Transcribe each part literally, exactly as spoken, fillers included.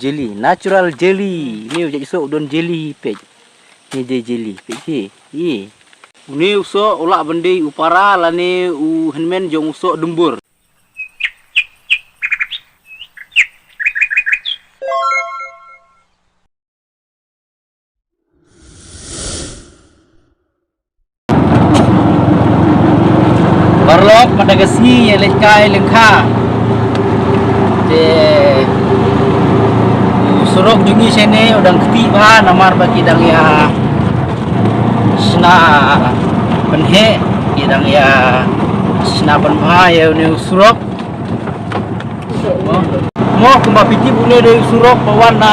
Jelly, natural jelly. Une u jait soh u don jelly peit. Une dei jelly peit hi. Hi. Une u soh u lah ban dei u para lane u hynmen jong u soh dumbur. Paralok, mynta ka sngi ïa leit kai lyngkha. Te u surok jong ngi shane u dang kti bha namar ba ki dang ïa shna pynheh, ki dang ïa shna pynbha ïa une u surok. Mo, kumba phi tip une dei u surok ba wan na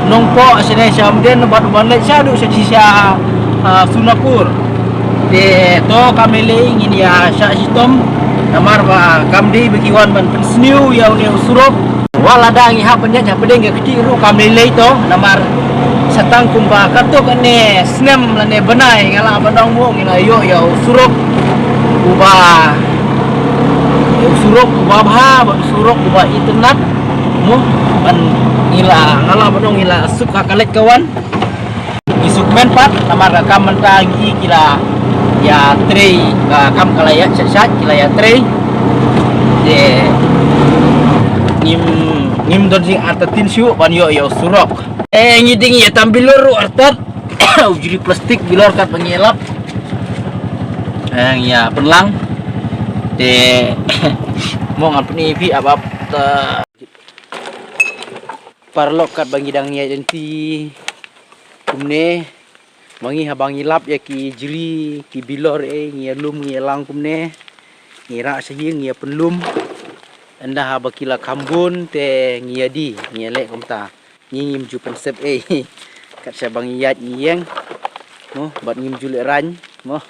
Nongpoh shane sha Umden bad u ban leit shaduh sha shisha, ah, Sonapur. Te to kam lei lei ngin ïa shah shitom namar ba kam dei ba ki wan ban pynsniew ïa une u surok. Wat lada ngi hap ban ïaid hapdeng ka kti ruh kam lei lei to namar sa tang kumba katto katne snem lane bnai nga lah ban ong mo ngi la ïoh ïa u surok uba u surok uba bha bad u surok uba itynnat mo ban ngi la nga lah ban ong ngi la suk ha ka leit ka wan. Ngi suk kmen pat namar ka kam mynta ngi ki la ïa trei ka kam ka la ïa shat shat ki la ïa trei. Te ngim ngim don jing artatien shuh ban ïoh ïa u surok. Eh, ngi ding ïa tam bilor ruh artat. U jri plastik bilor kat ba ngi lap. Eh, ngi ïa pynlang. Te mo ngan pyni phi ap ap ta. Paralok kat ba ngi dang ïa lynti kumne. Ma ngi haba ngi lap ïa ki jri ki bilor eh ngi ïa lum ngi ïa lang kumne. Ngi rah sha ïing ngi ïa pynlum. Ynda haba ki la kham bun te ngi ïa die ngi ïa leh kumta. Ngi ngim ju pynsep eh. Kat sha ba ngi ïaid ngi ïeng. Mo bad ngim ju leh rang mo.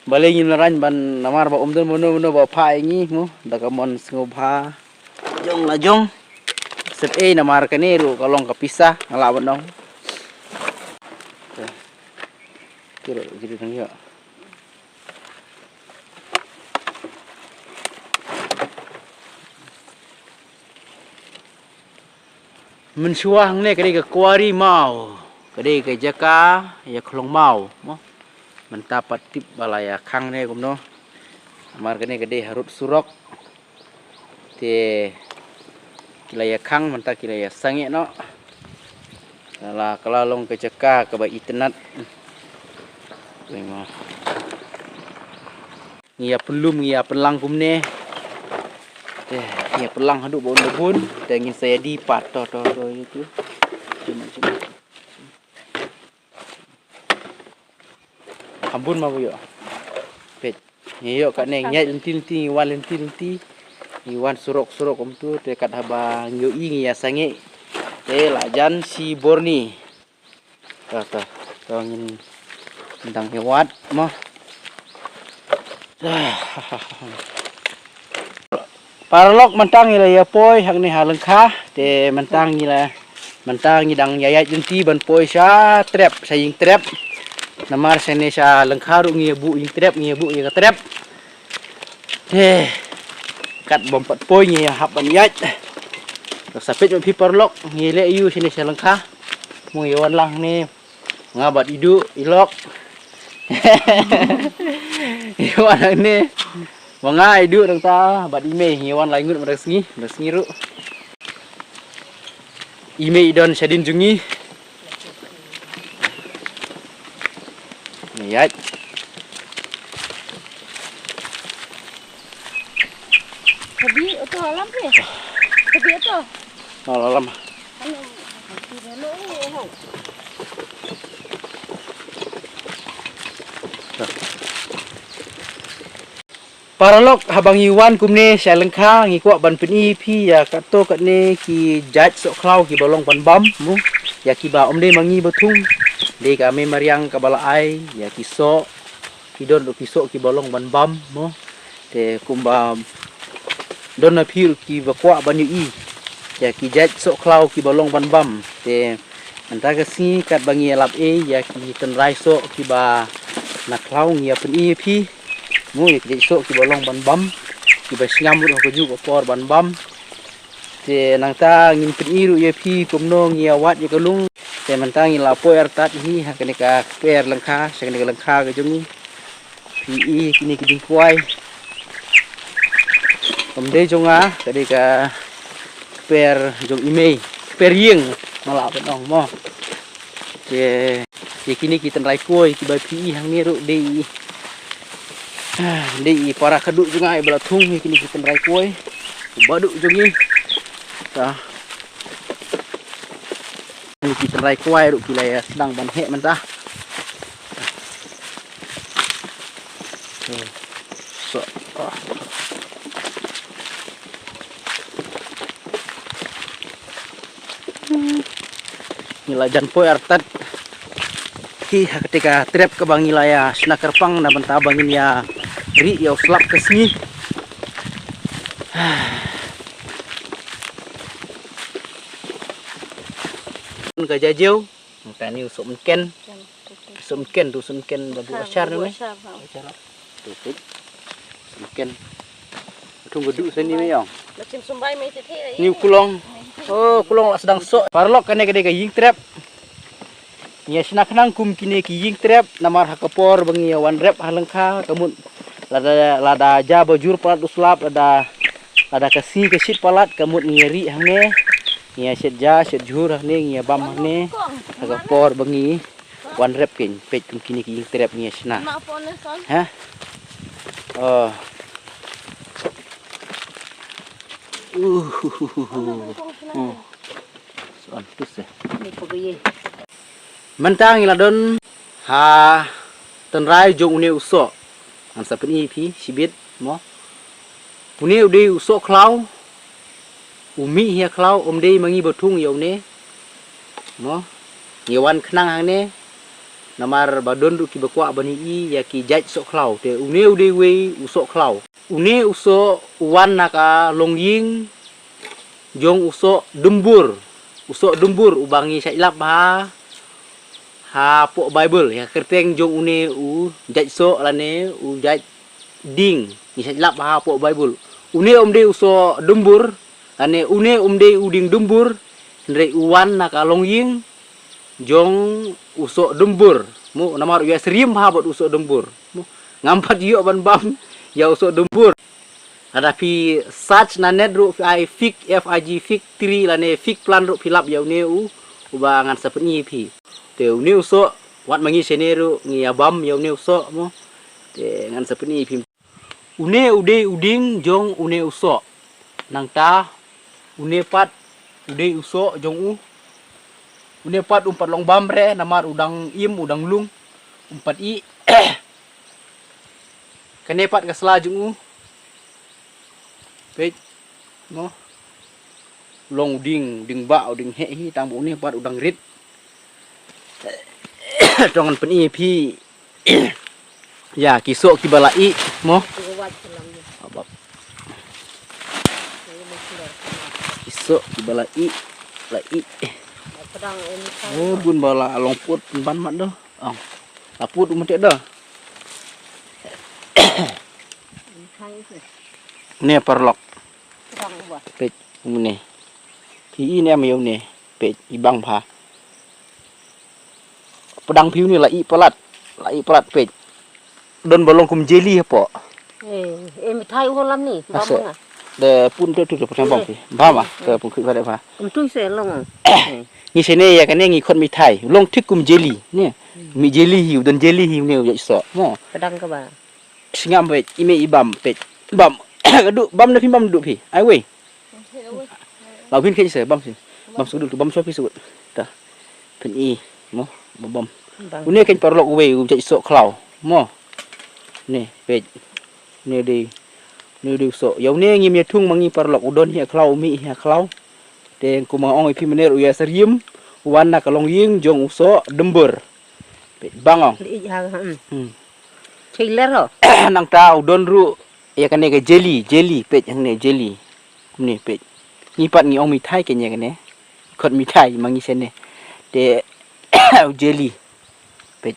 Balei ngim leh rang ban namar ba um don mano mano ba pha ïa ngi mo da ka mon sngewbha. Jong la jong. Sep ei namar kane ruh ka long ka pisa nga lah ban ong. Te ruh jiri tang ïoh. Mynshuwa hangne ka dei ka kwari maw ka dei ka jaka ïa khlong maw mo. Mynta pat tip ba la ïa khang ne kumno. Namar kane ka dei harud surok. Te ki la ïa khang mynta ki la ïa sangeh noh. Ka la ka la long ka jaka kaba itynnat. Ngi ïa pynlum ngi ïa pynlang kumne. Te ngi ïa pynlang haduh ba un da bun te ngin sa ïa die pat to to to ïa tu. Kham bun ma ba ïoh. Peit. Ngi ïoh katne ngi ïaid lynti lynti ngi wan lynti lynti. Ngi wan surok surok kumtu te kat haba ngi ïohi ngi ïa sangeh. Te la jan shi bor ni. To to to ngin dang ïa wad mo. Paralok mynta ngi la ïa poi hangne ha lyngkha te mynta ngi la mynta ngi dang ïa ïaid lynti ban poi sha trep sha ïing trep. Namar shane sha lyngkha ruh ngi ïa buh ïing trep ngi ïa buh ïa ka trep. Te kat bym pat poi ngi ïa hap ban ïaid. Sa peit ma phi paralok ngi leh ïu shane sha lyngkha. Mo ngi wan lang ne. Nga bad i Duh i lok. I wan hangne. Ma nga i Duh nangta bad i mei ngi wan lai ngut ma dang sngi, ma dang sngi ruh. I mei i don shadien jong ngi. Ïaid. Kabi oto alam pe. Kabi oto. Alam. Paralok haba ngi wan kumne sha lyngkha ngi kwah ban pyni phi ïa katto katne ki jait soh khlaw kiba long ban bam mo ïa kiba ym dei ma ngi ba thung dei ka mei mariang kaba la ai ïa ki soh ki don ruh ki soh kiba long ban bam mo. Te kumba don na phi ruh kiba kwah ban ïohi ïa ki jait soh khlaw kiba long ban bam. Te mynta ka sngi katba ngi ïalap ei ïa ki tynrai soh kiba na khlaw ngi ïa pyni ïa phi mo ïa ki jait soh kiba long ban bam kiba sngam ruh ha kajuh ka por ban bam. Te nangta ngin pyni ruh ïa phi kumno ngi ïa wad ïa ka lung. Te mynta ngi la poi artat hi ha kane ka kper lyngkha, sha kane ka lyngkha ka jong ngi. Phi i kine ki dieng kwai. Kam dei jong nga, ka dei ka kper jong i mei. Kper ïing, nga lah ban ong mo. Te ïa kine ki tynrai kwai kiba phi i hangne ruh dei i, dei i para khadduh jong nga iba la thung ïa kine ki tynrai kwai. Ba duh jong ngi. Ta. Kine ki tynrai kwai ruh ki la ïa sdang ban heh mynta. So, ah. Ngi la jan poi artat hi ha kata ka trep kaba ngi la ïa shna kyrpang na bynta ba ngin ïa rieh ïa u slap ka sngi. Ka jajew. Nangta ni u soh mynken. Soh mynken tu, soh mynken ba buh ashar ni. Tu tu. Soh mynken. Thung ba duh sini me ong. Ni u kulong. Oh, kulong la sdang soh. Paralok, kane ka dei ka ïing trep. Ngi ïa shna khnang kum kine ki ïing trep namar ha ka por ba ngi ïa wan rep ha lyngkha ka mut lada, lada ja ba jur palat u slap, lada, lada ka sngi ka shit palat ka mut ngi ïa rieh hangne. Ngi ïa shet ja, shet jhur hangne, ngi ïa bam hangne. Ha ka por ba ngi wan rep kein, peit kum kine ki ïing trep ngi ïa shna. Ha? Oh. Uh. Uh. Suan tu se. Mynta ngi la don ha tynrai jong une u soh. Ngan sa pyni phi shibit mo. Une u dei u soh khlaw. U mih ïa khlaw, um dei ma ngi ba thung ïa une. Mo. Ngi wan khnang hangne. Namar ba don ruh kiba kwah ban ïohi ïa ki jait soh khlaw. Te une u dei uwei u soh khlaw. Une u soh u wan na ka longïing jong u soh Dumbur. U soh Dumbur uba ngi shait lap ha, hapoh Baibl, ïa ka kyrteng jong une u jait soh lane u jait dieng. Ngi shait lap ha hapoh Baibl. Une um dei u soh Dumbur lane une um dei u dieng Dumbur. Hynrei u wan na ka longïing jong u soh Dumbur. Mo, namar u ïa syriem ha bad u soh Dumbur. Mo, ngam pat ïoh ban bam ïa u soh Dumbur. Lada phi search na net ruh, phi ai fig, F I G, fig tree lane fig plant ruh phi lap ïa une u, uba ngan sa pyni phi. Te une u soh, wat ma ngi shane ruh ngi ïa bam ïa une u soh mo. Te ngan sa pyni phi. Une u dei u dieng jong une u soh. Nangta une pat u dei u soh jong u. Une pat um pat long bam re namar u dang im, u dang lung. Um pat i. Kane pat ka sla jong u. Peit. Mo. Long u dieng, dieng ba, u dieng heh hi, tang ba une pat u dang rit. To ngan pyni phi. Ïa ki soh kiba la ih mo. Abap. Ki soh kiba la ih, la ih. Eh, bun ba la long put ban mat doh. Ong. La put um te doh. Ne paralok. Peit, une. Phi i ne em ïa une. Peit, i bang bha. Pdang phi une la i palat. La i palat peit. Don ba long kum jelly hapoh. Eh, eh, mithai u lam ni. Bang. De pun tu tu tu pdang bang phi. Bha ma, te pun khit bha de bha. Kum tu se long. Ngi sene ïa kane ngi khot mithai. Long thik kum jelly. Ne. Mi jelly hi, don jelly hi une u jait soh. Mo. Pdang ka ba. Sngap peit, i mei i bam peit. Bam. Ka duh bam na phi bam duh phi. Ai wei. Bam phin kheit se bam si. Bam sudut bam so phi sudut. Ta. Phin i mo bam bam. Une kheit paralok uwei u jait soh khlaw. Mo. Ne peit. Ne dei. Ne dei u soh. Ïa une ngim ïa thung ma ngi paralok u don hi khlaw u mih hi khlaw. Te kumba ong i phi mynner u ïa syriem. U wan na ka longïing jong u soh Dumbur. Peit bang ong. Li ha. Hmm. Chei ler ho. Nangta u don ruh ïa kane ka jelly, jelly peit hangne jelly. Kumne peit. Ngi pat ngi ong mithai kane kane. Khot mithai ma ngi sene. Te jelly. Peit.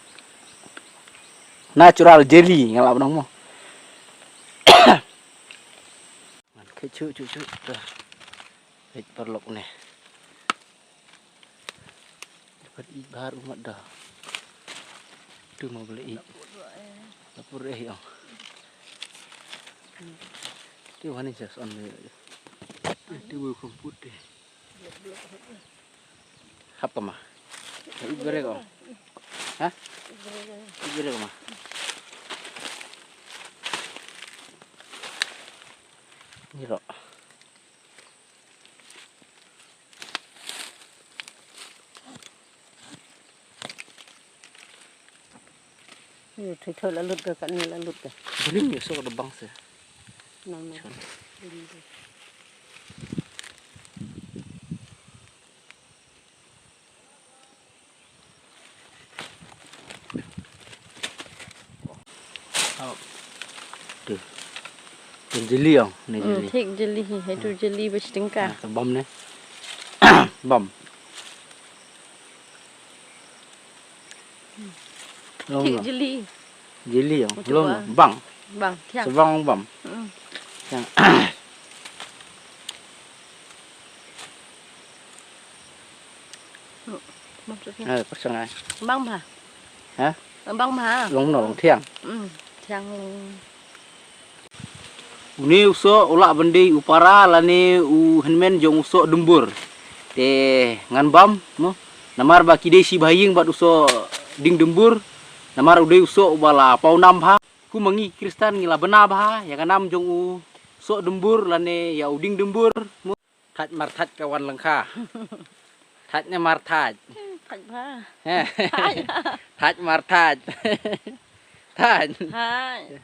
Natural jelly nga lah ban ong mo. Ngan kheit chu chu chu. Peit paralok ne. Dapat ïeit bha u mat da. Tu ma bela ïeit. Lapor eh ong. Ti wani jas on ne. Ti bu komput deh. Hap kama. Ïeit bha ko. Ha? Ïeit bha ko ma. Ni ro. Ïa, thoi thoi la lut ka, katne la lut ka. Bring ïa, so ka da bang se. No, no. Chon. Bring ïa. Tu. Tu jeli ong, ni. Hmm, jeli. Thik jeli hi, hai tu jeli ba stingka. Ah, bam ne. Bam. Long. Thik long. Jeli. Jeli ong. Long. Bang. Bang, thiang. Sebang bam. Hmm. Thiang. Bang, thiang. Eh, pasang ai. Bang bha. Ha? Bang bha. Long no, long thiang. Hmm, thiang long. Une u soh u lah ban dei u para lane u hynmen jong u soh dumbur. Te ngan bam mo. Namar ba ki dei shi bha ïing bad u soh ding dumbur. Namar u dei u soh uba la paw nam bha. Kum ma ngi Khristan ngi la bna bha ïa ka nam jong u soh dumbur lane ïa u ding dumbur mo. Thait mar thait ka wan lyngkha. Thait ne mar thait. Thait bha. Thait. Thait mar thait. Thait. Thait.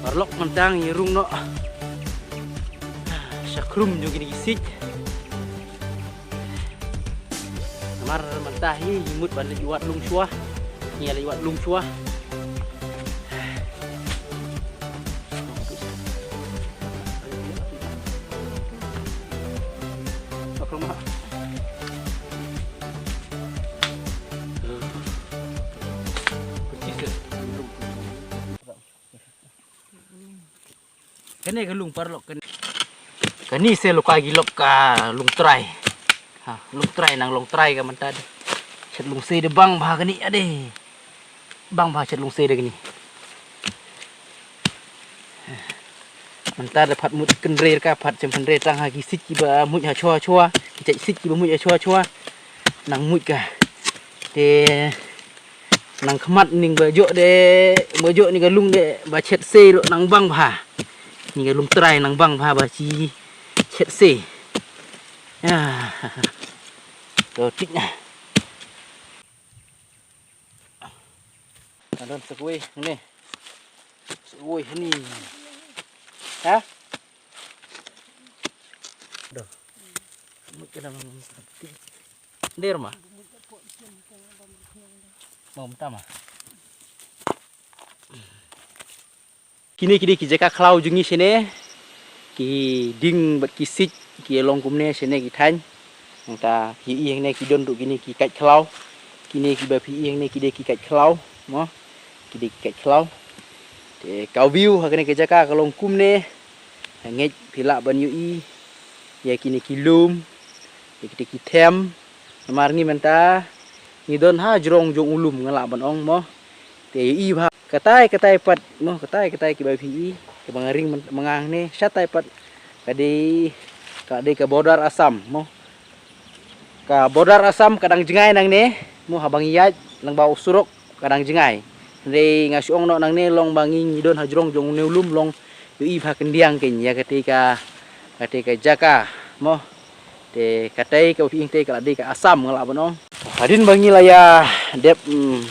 Paralok, mynta ngi rung noh sha khrum jong kine ki siej. Namar mynta hi ngi mut ban leit wad lung shuwa. Ngi leit wad lung shuwa. Kane ka lung paralok kane. Kane se lok ka, ki lok ka lung trai. Ha, lung trai, nang lung trai ka mynta de. Shet lung sei de bang bha kane ade. Bang bha shet lung sei de kane. Mynta de pat mut kynrei ka, pat jem kynrei tang ha ki siej kiba mut ha shuwa shuwa. Ki siej kiba mut ha shuwa shuwa. Nang mut ka. Te nang khmat ning ba jok de, ba jok ni ka lung de, ba shet sei lo nang bang bha. Ni ka lung trai nang bang bha ba shi shet sei. Ya. To tik na. Adon sekui ni. Sekui ni. Ha? Doh. Mut kena mang. Der ma. Bom tama. Kine ki dei ki jaka khlaw jong ngi shane. Ki dieng bad ki siej ki long kumne shane ki thaiñ. Nangta phi ïohi hangne ki don ruh kine ki kait khlaw. Kine kiba phi ïohi hangne ki dei ki kait khlaw. Mo. Ki dei ki kait khlaw. Te ka view ha kane ka jaka ka long kumne. Ngeit phi lah ban ïohi ïa kine ki lum, ïa kine ki them. Namar ngi mynta ngi don ha jrong jong u lum nga lah ban ong mo. Te ïohi bha katai katai pat mo, katai katai kiba phi ïohi, kiba nga ring myn-, mynta hangne shatai pat ka dei, ka dei ka border Assam mo. Ka border Assam ka dang jngai nangne mo, haba ngi ïaid lyngba u surok ka dang jngai. Hynrei nga shu ong noh nangne long ba ngi ngi don ha jrong jong une u lum long ïohi bha khyndiat kein ïa katei ka, katei ka jaka mo. Te katei kaba phi ïohi te ka la dei ka Assam nga lah ban ong. Hadien ba ngi la ïa dep, mm,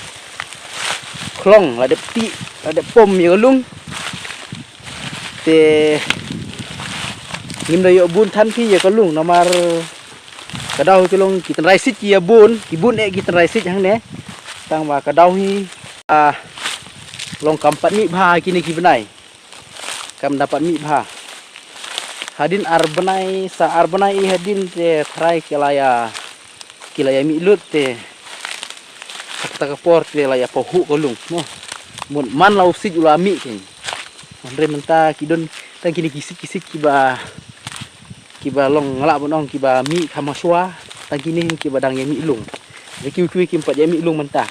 khlong, la dep tih, la dep pom ïa ka lung. Te ngim da ïoh bun than phi ïa ka lung namar ka daw hi ka long ki tynrai siej ki ïa bun, ki bun eh ki tynrai siej hangne. Tang ba ka daw hi, ah, long kam pat mih bha kine ki bnai. Kam da pat mih bha. Hadien ar bnai, sa ar bnai i hadien te tharai ki la ïa, ki la ïa mih lut te. Kata ka por te la ïa pahuh ka lung. Mo. Mun man la u siej u la mih kein. Hynrei mynta ki don tang kine ki siej ki siej kiba, kiba long nga lah ban ong kiba mih kham shuwa, tang kine kiba dang ïa mih lung. Te kiwei kiwei kim pat ïa mih lung mynta.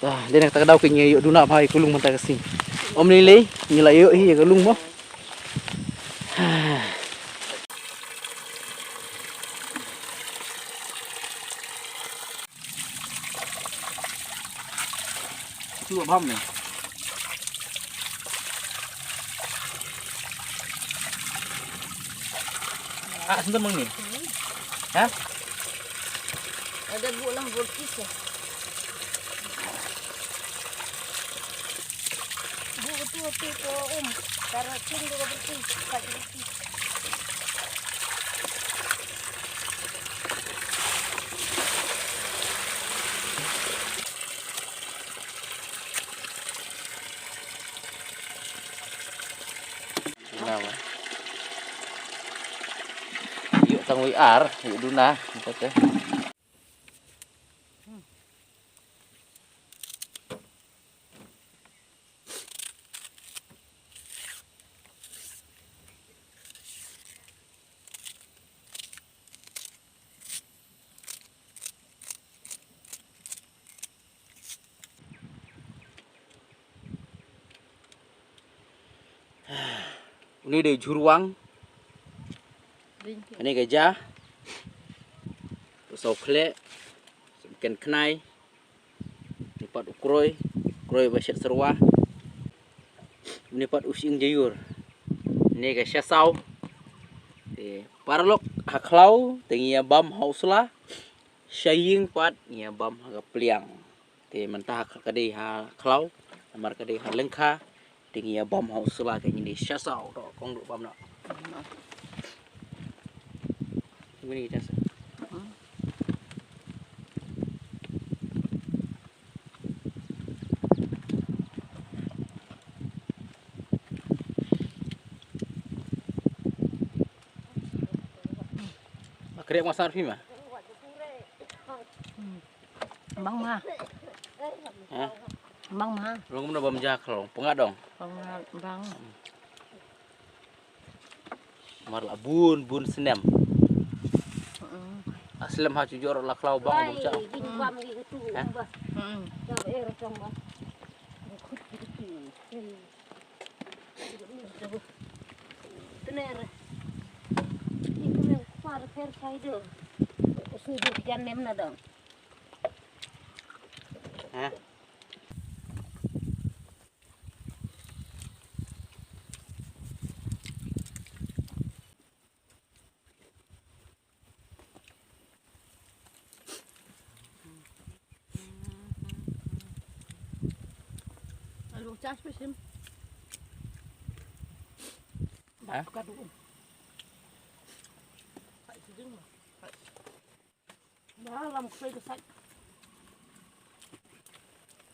Ah, dei na kata ka daw kein ngi ïoh duna bha ïa ka lung mynta ka sngi. Ym lei lei ngi la ïoh hi ïa ka lung mo. Tu bam ni. Ah, sendiri mang ni. Ha? Ada bu lang bulkis ya. Bu tu tu ko um. Tara king do berkis. Duna ba. Ïoh tang wei ar, ïoh duna, kata. Une dei jhurwang. Une ka ja. Ka saw khleh. Sa ken khnai. Une pat u kroi. Kroi ba shet serwa. Une pat u shing jayur. Une ka shasaw. Te paralok ha khlaw te ngi ïa bam ha u sla. Sha ïing pat ngi ïa bam ha ka pliang. Te mynta ha ka dei ha khlaw, namar ka dei ha lyngkha, te ngi ïa bam ha u sla, te ngi dei shasaw, to kong du bam na. Ngi ni shasaw. Akrek masar phi ma? Bang ma. Ha? Bang ma. Long kumno bam ja khlong, pyngat dong. Bang ma, bang. Mar la bun, bun snem. Mm. A slem ha chu jor la khlaw bang bam cha. Lai, gin bam gi tu. Ha? Bam. Mm. Jab er tong ba. Khut gi tu. Tner. Ni kumne par pher sai do. Usu du jan nem na dong. Ha? Alu chas pesim. Ha? Kadu. Hai siding. Lam khlei ka sait.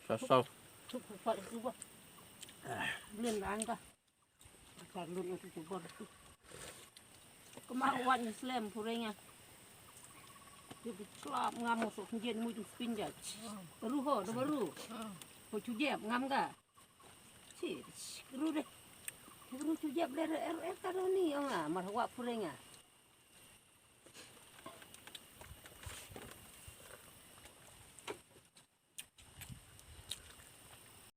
Sa sau. Chup ka sait tu ba. Blin lang ka. Sa lun tu tu ba. Kemar wan slem purenya. Dia bercelap ngam masuk kenjin mujung sepinjai. Ruho, dah baru. Ko cujep ngam ga. Ci, ru deh. Ru cujep deh, er, er, karo ni, ong ah, marwak purenya.